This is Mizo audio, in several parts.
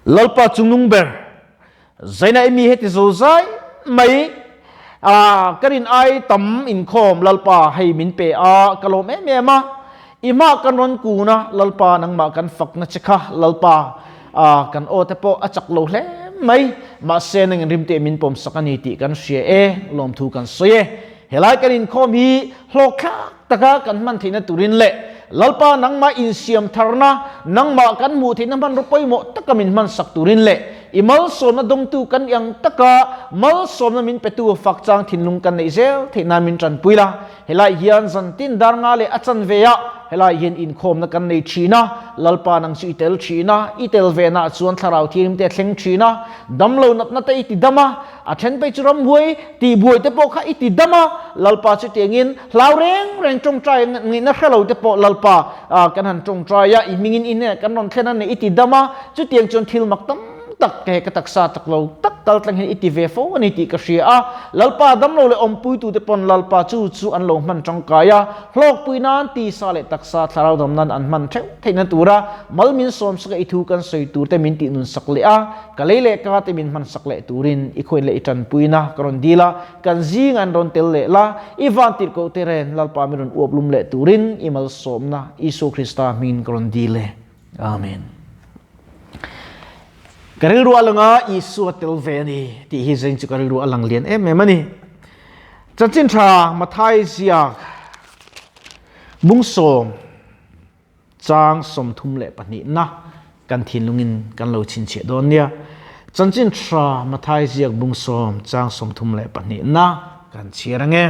Lalpa chungnung ber, Zaina i mi heti zozai mai a ka rin ai tam inkhawm Lalpa hei min pe a, ka lawm em em a, i hma kan rawn kun a, Lalpa nangmah kan fakna che kha Lalpa a kan aw te pawh a chak lo hle mai, mahse nangin rimte min pawmsak a ni tih kan hria e, lawmthu kan sawi e. Helai kan inkhawm hi hlawkthlak taka kan hman theihna turin leh Lalpa nangmah insiam tharna, nangmah kan hmuh theihna hmanraw pawimawh taka min hmansak turin leh i malsawmna dawngtu kan iang taka malsawmna min petu fak chang thinlung kan neih zel theih nan min tanpui la. Helai hian zantin dar nga leh a chanve ah helai hian inkhawmna kan nei thin a, Lalpa nang chu i tel thin a, i tel ve nah chuan thlarau thianghlimte a thleng thin a, damlo natna te i ti dam a, A then phei chu ramhuai tihbuai te pawh kha i ti dam a, Lalpa chutiangin hlau reng reng tawngtai ngaihna hre lo te pawh Lalpa kan han tawngtai a, i hmingin i hnenah kan rawn thlen a ni i ti dam a, chutiang chuan thil mak tam tak he ka taksa tak lo tak kal tlang hian i ti ve fo a ni tih ka hria a, Lalpa damlo leh awmpuitute pawn Lalpa chu chu an lo hman tangkai a, hlawkpui nan tisa leh taksa thlarau dam nan an hman theuh theihna tura mal min sawmsaka i thu kan sawi turte min tihnunsak leh a. Ka lei leh ka te min hmansak leh turin i khawiin leh i tanpuina ka rawn dil a, kan zing an rawn tel leh la, i van tirhkoh te ren Lalpa min rawn uap lum leh turin i malsawmna Isua Krista hmingin ka rawn dil e. Amen. Ka rilru a lang a, Isua tel ve a ni tih hi zing chu ka rilru a lang lian em em a ni. Chanchin tha Mathai ziak bungsawm Chang 32 na kan thinlungin kan lo chhinchhiah dawn nia. Chanchin Tha Mathai ziak bung sawm chang 32 na kan chhiar ange.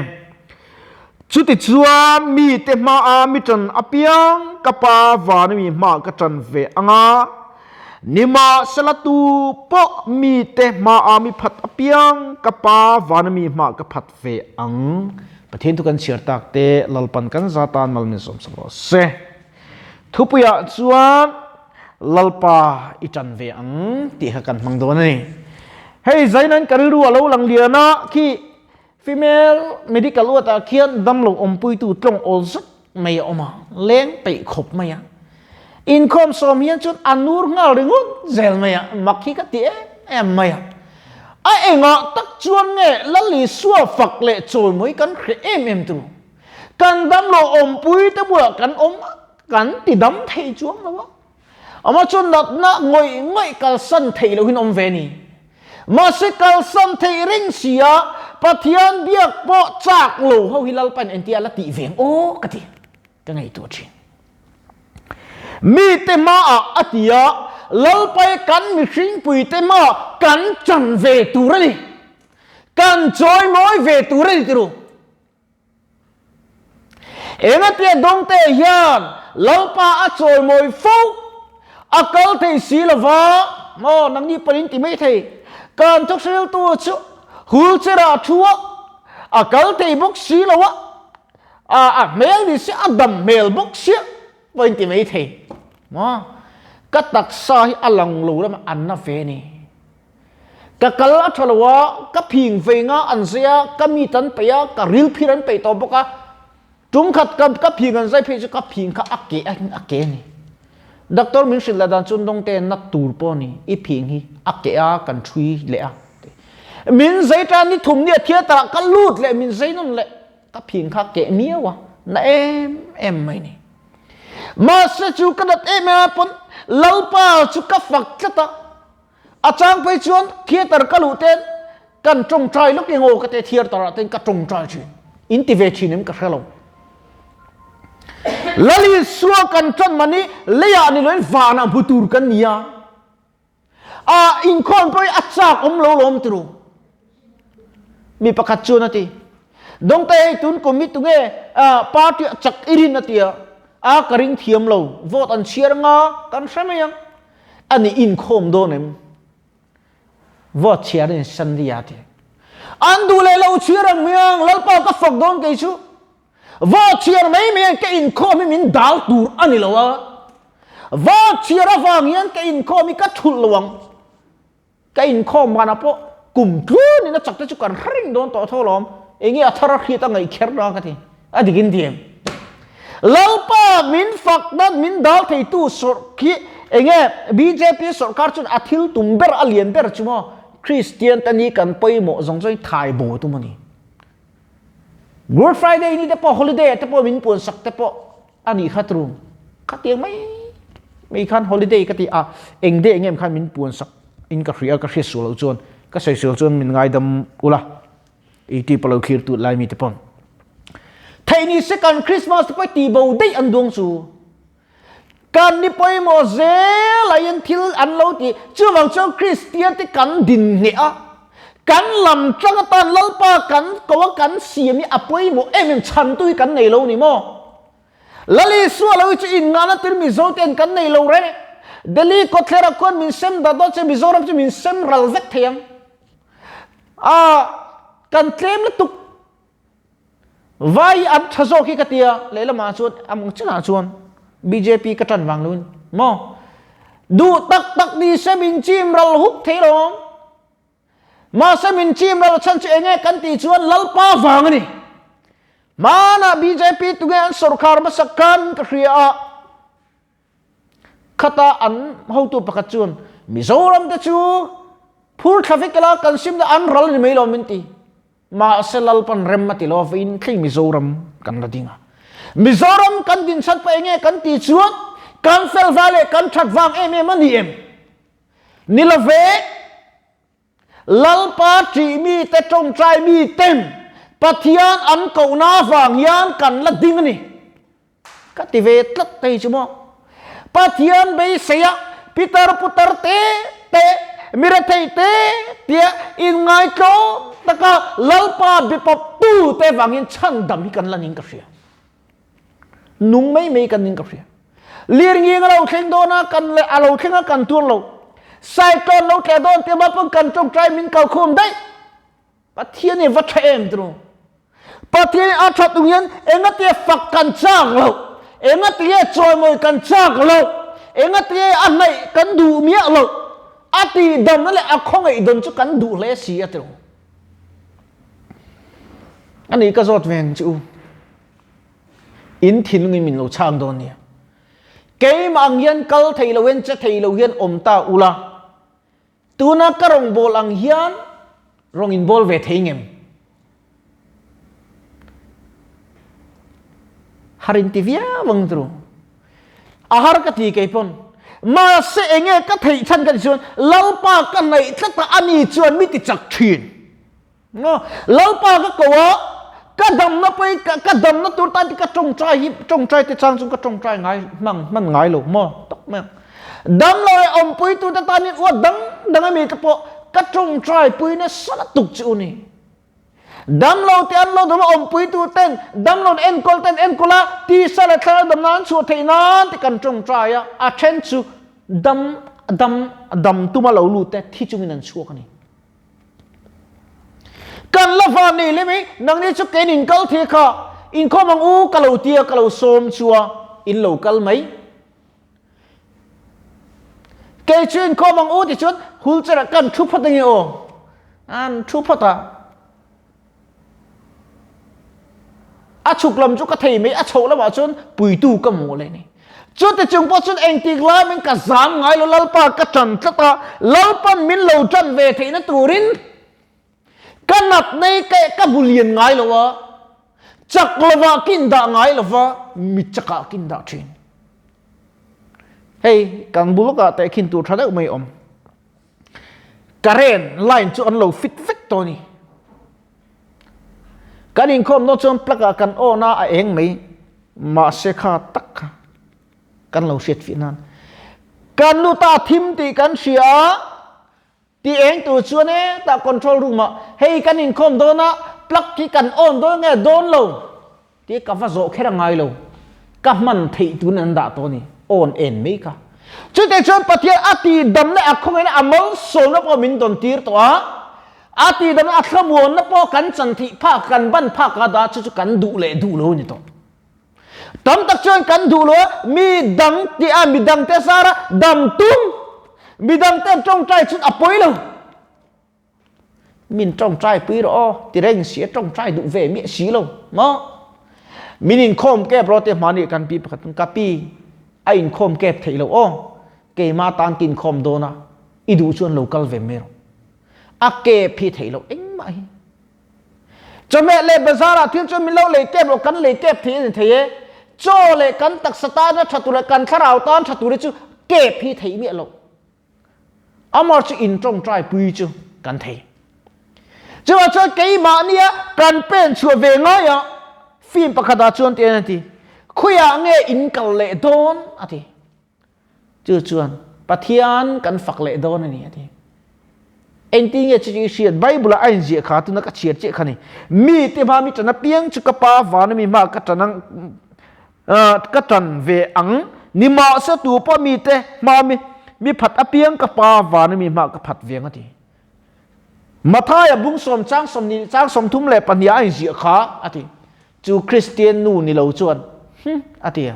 Chutichuan mite hmaa mi ṭan apiang ka Pa vana mi hmaah ka ṭan ve anga, nimahsela tu pawh mite hmaa mi phat apiang ka Pa vana mi hmaah ka phat ve ang. Pathian thu kan chhiar tak te Lalpan kan za tan mal min sawmsak rawh se. Thupuiah chuan Lalpa i tan ve ang tih kha kan hmang dawn a ni. Hei zainan ka rilru a lo lang lian a, khi female medical ward ah khian damlo awmpuitu tlawng awl zet mai a awm a, leng peih khawp mai a. Inkhawm sawm hian chuan a nur nghal ringawt zel mai a, mak hi ka ti em em mai a. A engah tak chuan nge Lal Isua fak leh chawimawi kan hre em em tur? Kan damlo awmpui te bulah kan awm a, kan ti dam thei chuang lo a. Amah chuan natna ngawih ngawih kalsan theih lohin awm ve a ni. Mahse kalsan theih reng si a, Pathian biak pawh chak lo ho hi Lalpain entia a la tih veng aw ka ti, ka ngaihtuah thin. Mite hmaah a ti a, Lalpai kan mihringpuite hmaah kan chan ve tur a ni. Kan chawimawi ve tur a ni ti ru. Engatia dawngte hian Lalpa a chawimawi fo, a kal thei si lova, maw nangni panin ti mai thei. Kan thuhriltu chu wheelchair-ah a thu a, a kal thei bawk si lo a, a hmel ni si a dam hmel bawk sia pawh in ti mai thei. Maw ka taksa hi a lang lo lamah an na ve a ni. Ka kal a tha lo a, ka phing vei nga an zai a, ka mit an peih a, ka ril phir an peih tawh bawk a, tum khat ka ka phing an zai phei chu ka phing kha a ke a a ke a ni. Doctor min hrilh leh dan chuan dawngte nat tur pawh a ni, i phing hi a ke a kan thui leh a. Min zai tan ni thum nia theatre ah ka lut leh min zai nawn leh ka phing kha a keh miau a, na em em mai ni. Mahse chu ka nat em em a pawn Lalpa chu ka fak tlat a. A chang phei chuan theatre ka luh ten kan tawngtai lawk eng aw ka te theatre ah ten ka tawngtai thin. In ti ve thin em ka hre lo. Lal Isua kan tan man hi leiah ni loin vanah hmu tur kan ni a. A inkhawm pawh hi a chak awm lo lawm turu. Mi pakhat chuan a ti. Dawngte hei tun kum hi tunge party a chak i rin a ti a. A ka ring thiam lo. Vote an chhiar anga kan hre mai ang. A ni inkhawm dawn em? Vote chhiar in Sunday a ti. An duh leh lo chhiar ang hmiang, Lalpa ka fak dawn kei chu. Vote chhiar mai mai hian ka inkhawm hi min dal tur a ni lo a. Vote chhiar avang hian ka inkhawm hi ka thulh lo ang. Ka inkhawm vanah pawh kum tluan in a chak te chu kan hre reng dawn tawh tho alawm. Enge a thar a hriat a ngaih kher na ka ti. A dik in ti em? Lalpa min fak nan min dal theitu sawrh khi Enge bjp sorkar chuan a thil tum ber a lian ber chu maw Kristian te ni kan pawimawh zawng zawng hi thai bo tum a ni. Good Friday ni te pawh holiday ah te pawh min puan sak te pawh a nih kha tru. Khatiang mai mai khan holiday ka ti a eng day eng em khan min puan sak in ka hria ka hriat sual loh chuan ka sawi sual chuan min ngaidam ula. I ti palo thlir tut lai mi te pawn. Theih ni se kan Christmas te pawh ti bo daih an duang chu. Kan ni pawimawh zel a in thil an lo ti. Chuvang chuan Kristian te kan din hneh a, kan lam tang atan Lalpa kan ko a kan siam hi a pawimawh em em chhantu hi kan nei lo ni maw? Lal Isua lo hi chu inngahna tir Mizo ten kan nei lo reng. Delhi kawtthlerah khuan min sem dat dawn che Mizoram chu min sem ral vek thei ang. A kan tlem lutuk. Vai an tha zawk hi ka tia lehlamah chuan amang chinah chuan bjp ka tan vang loin maw duh tak tak ni se min chim ral huk thei lo mahse min chim ral chhan chu enge kan tih chuan lalpa vang ani mana bjp tunge an sorkar hmasak khan ka hria a Khata an hotu pakhat chuan Mizoram te chu phur thla vek ila kan sim an ral ni mai lo min ti. Mahse Lalpan rem a ti lo avin thleng Mizoram kan la ding a. Mizoram kan din chat pa enge kan ti chuan kan fel va leh kan that vang em em a ni em? Ni lo ve. Lalpa ṭih mite ṭawngṭai miten Pathian an kohna avang hian kan la ding a ni. Ka ti ve tlat thei chu maw. Pathian beiseia pitar putar te te, mi rethei te tia inngaitlawm taka Lalpa bipawptu te vangin chhandam hi kan la ning ka hria. Nung mai mai kan ning ka hria. Lirnghing a lo thleng dawn a, kan leh a lo thleng a kan tuar lo. Cyclone lo tleh dawn te mah pawn kan tawngtai min kalkhum daih. Pathian hi va tha em tunu. Pathian hi a that ung hian engatia fak kan chak lo, engatia chawimawi kan chak lo, engatia a hnaih kan duh miah lo, a tihdamna leh a khawngaih dawn chu kan duh hle si a tilo. Ani ka zawt ve ang che u. In thinlungin min lo chhang dawn nia. Keimah ang hian kal thei lo hian che thei lo hian awm ta ula. Tuna ka rawngbâwl ang hian rawng in bâwl ve thei ngem? Har in ti viau ang turu. A har ka ti kei pawn. Mahse enge ka theih chhan ka ti chuan Lalpa ka hnaih tlat a, ani chuan mi ti chak thin. No, Lalpa ka ko a, ka damna pawh hi ka damna tur tan ka tawngtai hi tawngtai te chang chu ka tawngtai ngai hmang hman ngai lo maw tak mai ang. Dam lo leh awmpui tu te tan in uat dang dang ami te pawh ka tawngtai pui nasa lutuk chu ni. Dam lo te an lo dam a awmpui tu ten dam lo enkawl ten enkawl a tisa leh thlarau damna an chhuah theih nan te kan tawngtai a, a then chu dam dam dam tuma lo lut te thi chungin an chhuak a ni. Kan la van nei lem i, nangni chu kein in kal thei kha, inkhawm ang u ka lo tia ka lo sawm chu a, in lo kal mai. Kei chu inkhawm ang u ti chuan wheelchair ah kan thu phawt ange aw, an thu phawt a. A chhuk lam chu ka thei mai, a chhoh lamah chuan puitu ka hmuh leh ni. Chute chung pawh chuan engtik lai min ka zam ngai lo, Lalpa ka ṭan tlat a, Lalpan min lo ṭan ve theihna turin ka nat nei ka ka hmu lian ngai lo a, chak lovah ka indah ngai lo va, mi chakah ka indah ṭhin. Hei kan bul lawkah tehkhin tur ṭha deuh mai a awm. Current line chu an lo fit vek tawh a ni. Kan inkhawm dawn chuan plug ah kan on a, a eng mai. Mahse kha tak kha kan lo hriat fih nan. Kan nu ta thim tih kan hria a, ti eng tur chuan e tah control room ah hei kan inkhawm dawn a, plug hi kan on dawn nge dawn lo Ti ka va zawh kher a ngai lo. Ka hman theih tun an dah tawh a ni. Awn en mai kha. Chutih chuan Pathian a tihdamna a khawngaihin a malsawmna pawh min dawn tir tawh a. A tihdamna a thlamuanna pawh kan chan theih phak, kan ban phak a dah chu chu kan duh leh duh lo a ni tawh. Tam tak chuan kan duh lo a, mi dang tih a, mi dangte zara dam tum, mi dangte an tawngtai chuan a pawi lo. Min tawngtai pui rawh aw, ti reng si a tawngtai duh ve miah si lo maw? Min inkhawm kep rawh te hmani kan pi pakhat ka pi a inkhawm kep theih lo aw. Keima tan ka inkhawm dawn a, i duh chuan lo kal ve mai rawh. A kep hi theih loh engmah hi. Chawhmeh leh bazar ah thil chuan min lo lei tep rawh, kan lei tep thei a ni thei e. Chaw leh kan taksa tana tha tur leh kan thlarau tan tha tur hi chu kep hi theih miah loh. Amah chu in tawngtai pui chu kan thei. Chuvah chuan keimahnia kan pen chhuah ve ngai a, film pakhatah chuan tian a ti, Khawiah nge in kal leh dawn? a ti. Chu chuan Pathian kan fak leh dawn a ni a ti. Engtin nge chu chu i hriat? Bible ah a inziah kha tuna ka chhiar chiah kha ni. Mi te hma mi tan apiang chu ka pa vana mi hma ka tan ang ka tan ve ang nimahse tu pawh mi te hma mi mi phat apiang ka pa vana mi hma ka phat ve ang a ti. Mathaia bung sawm chang sawm ni chang 32 a inziah kha a ti. Chu Kristian nu ni lo chuan hm a ti a.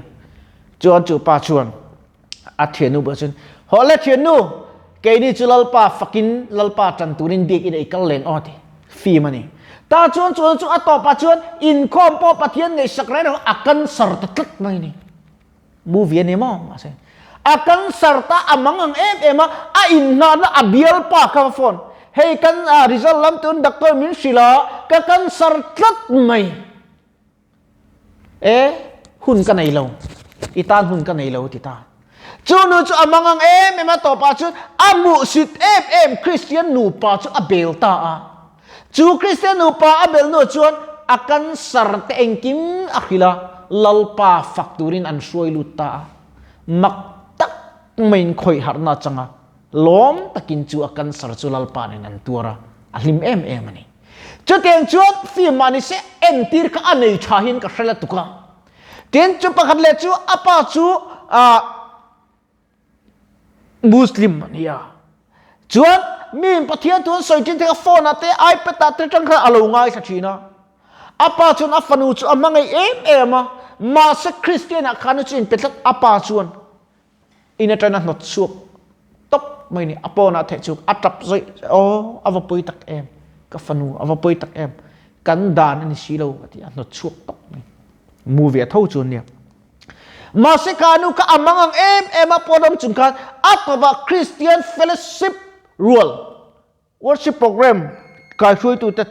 Chuan chu pa chuan a thiannu bulah chuan haw le thiannu keini chu Lalpa fakin Lalpa tan turin biakin ei kal leng aw a ti. Fim a ni. Ta chuan chuan chu a tawpah chuan inkhawm pawh Pathian ngaihsak reng reng a cancer ta tlat mai a ni. Movie a ni maw? Mahse a cancer ta a mang ang em em a, a inhnahna a bialpa kha va phone. Hei kan result lam tun doctor min hrilh a, ka cancer tlat mai. E, hun ka nei lo. I tan hun ka nei lo ti ta. Chu nu chu a mang ang em em a tawpah chuan a hmuhsit em em Christian nupa chu a bel ta a. Chu Kristian nupa a belh hnuah chuan a cancer te engkim a hrilh a, Lalpa fak turin an hruai lut ta a. Mak tak maiin khawih harhna a chang a, lawm takin chu a cancer chu Lalpa nen an tuar a, a hlim em em a ni. Chutiang chuan film mah nise entir kha a nei tha hian ka hre la tuk a. Tin, chu pakhat leh chu a pa chu ah Muslim a nia. Chuan mi Pathian thu an sawi thin thei phone ah te iPad ah te tang khan a lo ngaithla thin a. A pa chuan a fanu chu a hmangaih em em a, mahse Christian ah khan chu inpe tlat a pa chuan in atana hnawt chhuak tawp mai ni. A pawn ah theh chu a tap zawih aw a va pawi tak em ka fanu a va pawi tak em kan dan a ni si lo a ti a hnawt chhuak tawp mai. Movie a tho chu ania. Mahse kha nu kha a mang ang em em a pawh chung khan a tawpah Christian Fellowship rual worship program kaihruaitute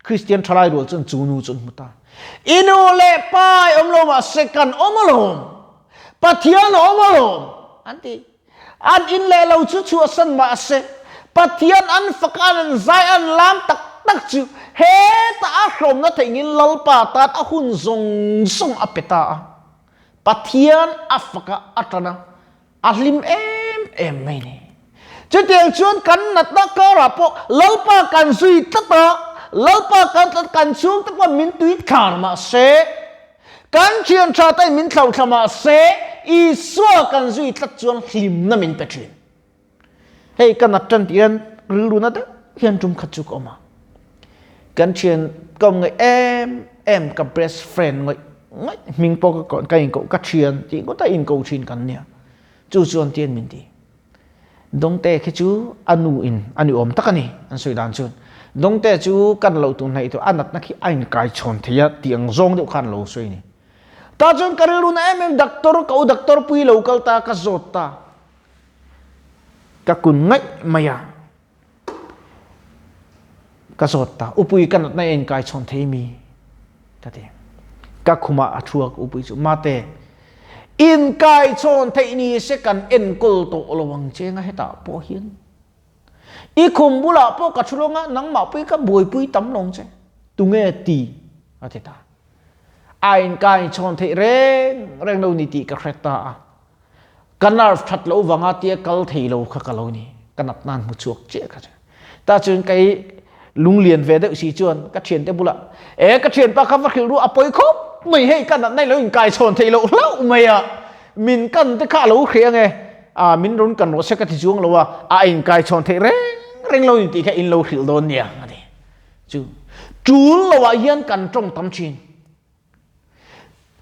Christian thalai rual chuan chu nu chu an hmu ta. I nu leh pa i awm lo mahse kan awm alawm. Pathian a awm alawm an ti. An in leh lo chu chhuahsan mahse Pathian an fak a, an zai an lam tak tak chu hetah a hrawmna theihngin Lalpa tan a hun zawng zawng a pe ta a. Pathian a fak a, a tan a, a hlim em em mai ni. Chutiang chuan kan natna karah pawh Lalpa kan zui tlat a, Lalpa kan tlat kan chhungte pawh min tui thlar mahse, Kan thian tha te min thlo thla mah se Isua kan zui tlat chuan hlimna min pe thin. Hei ka nat tan tih hian rilru na deuh hian tum khat chu ka awm a. Kan thian ka awm ngaih em em ka best friend ngawih ngawih hming pawh ka ka inkoh ka thian tih ngawt a inko thin kan nia. Chu chuan tian min ti. Dawngte khi chu a nu in a ni awm tak a ni an sawi dan chuan. Dawngte chu kan lo tun hnaih tawh a natna khi a inkai chhawn thei a tih ang zawng deuh khan a lo sawi a ni. Tah chuan ka rilru na em em doctor ka u doctor pui lo kal ta ka zawt ta. Ka kun ngaih mai a. Ka zawt ta, Upui ka natna i inkai chhawn thei mi? Ka ti. Ka khumah a thu a, Upui chu, Mate, inkai chhawn theih ni se kan enkawl tawh lo ang che nga hetah pawh hian. I khum bulah pawh ka thu lawng a, nangmah pui ka buaipui tam lo ang che. Tunge ti? A ti ta. A inkai chhawn theih reng reng lo ni tih ka hre ta a. Ka nerve that lo vanga tia kal thei lo kha ka lo ni. Ka nat nan hmu chhuak chiah kha chu. Ta chuan kei lunglian ve deuh si chuan ka thiante bulah e ka thianpa kha va hrilh ru a pawi khawp mai hei ka nat na lo in kai chhawn thei lo hlauh mai a. Min kan te kha a lo hre ange a min rawn kan rawh se ka ti chuang lo a a in kai chhawn theih reng reng lo ni tih kha in lo hrilh dawn nia a ti. Chu tul lo ah hian kan tawng tam thin.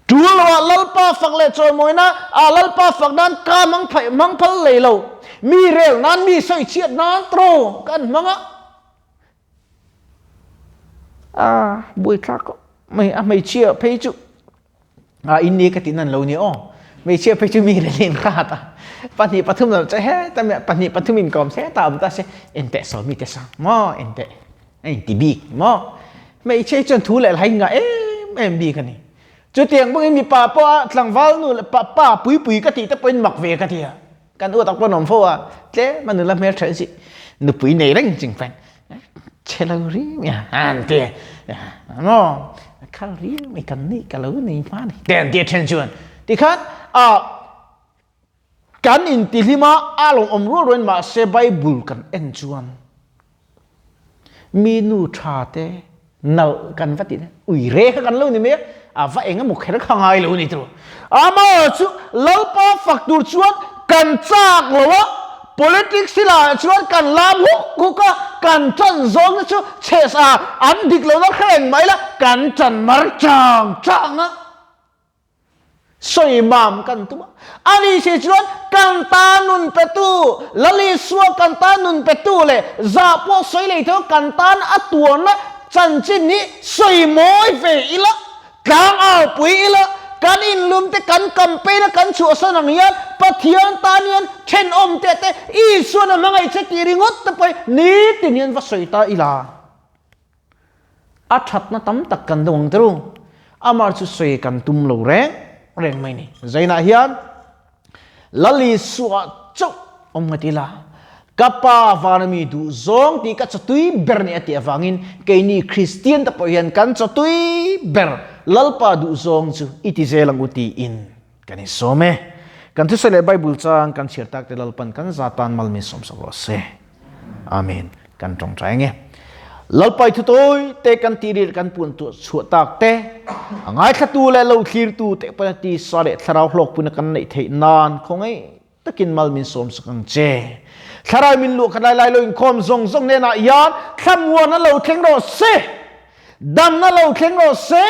Tul loah Lalpa fak leh chawimawina ah Lalpa fak nan ka hmang phaih hmang phal lei lo. Mi rel nan mi sawi chhiat nan tro kan hmang a. A buaithlak khawp mai a hmeichhia phei chu a in ni ka tih nan lo ni aw. Hmeichhia phei chu mi rel in hrat a. Pahnih pathum lo che he ta me pahnih pathum in kawm se ta um ta se ente so mi te sang mo ente ein ti bik mo hmeichhe chuan thu leh hlai ngah em em bik ani. Chutiang bawkin mipa pawh a tlangval nu leh pa pa pui pui ka tih te pawhin mak ve ka ti a. Kan u tak pawh an awm fo a, tlem a nula hmel tha si nupui nei reng ching fan che lo ri mai a an ti a maw khal ri mai kan nih ka lo nei hma ni te an ti a then chuan tikhan a kan intihlim a a lo awm rual rual in mahse Bible kan en chuan Mi nu tha te nalh kan va tih ui re kha kan lo ni mai a, a va eng emaw kher kha ngai lo ni tur. Amaherawh chu Lalpa fak tur chuan kan chak lo a, politics thilah chuan kan lam huk huk a, kan tan zawng te chu chhes a, an dik lohna hreng mai la, kan tan mar chang chang a. Sawi mam kan tum a. Ani si chuan kan ta nun petu, Lal Isua kan ta nun petu leh zah pawh sawi lei thei kan tan a tuarna chanchin hi sawi mawi ve ila, tlang au pui ila, kan inlum te kan campaign a kan chhuahsan ang hian Pathian tan hian thenawm te te Isuan a hmangaih che tih ringawt te pawh hi nitin hian va sawi ta ila. A thatna tam tak kan dawng ang teru. Amah chu sawi kan tum lo reng reng mai ni. Zainah hian Lal Isua chauh awm ngat ila, ka Pa vana mi duh zawng tih ka chawtui ber ni a tih avangin keini Kristian te pawh hian kan chawtui ber Lalpa duh zawng chu i ti zel ang u tiin kan insawm e. Kan thusawi leh Bible chang kan chhiar tak te Lalpan kan za tan mal min sawmsak rawh se. Amen. Kan tawngtai ange. Lalpai thu tawi te kan ti ril kan puan tu chhuah tak te a ngaithlatu leh lo thlirtu te pawn ti sa leh thlarau hlawk puna kan neih theih nan khawngaih takin mal min sawm sak ang che. Thlarau min luah khat lai lai lo inkhawm zawng zawng hnenah hian thlamuan a lo thleng rawh se. Damna lo thleng rawh se,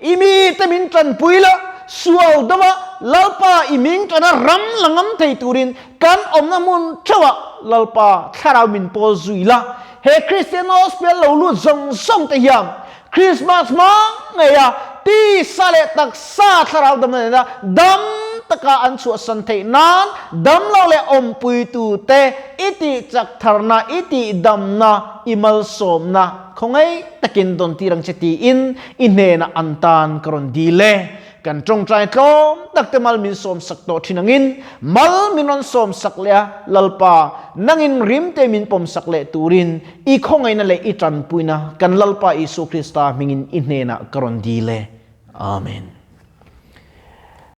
i mite min tanpui la, sual deuha Lalpa i ming tana ram la ngam thei turin kan awmna hmun theuhah Lalpa thlarau min pawl zui la. He Kristian Hospital lo lut zawng zawng te hian Krismas hma ngeia tisa leh taksa thlarau damna nena dam taka an chhuahsan theih nan damlo leh awmpuitute i tihchak tharna, i tihdamna, i malsawmna Khawngaih takin dawn tir ang che tiin i hnenah an tan ka rawn dil e. Kan tawngtai tlawm tak te mal min sawm sak tawh thin angin mal min rawn sawm sak leh a, Lalpa, nangin rim te min pawm sak leh turin i khawngaihna leh i tanpuina kan Lalpa Isua Krista hmingin i hnenah ka rawn dil e. Amen.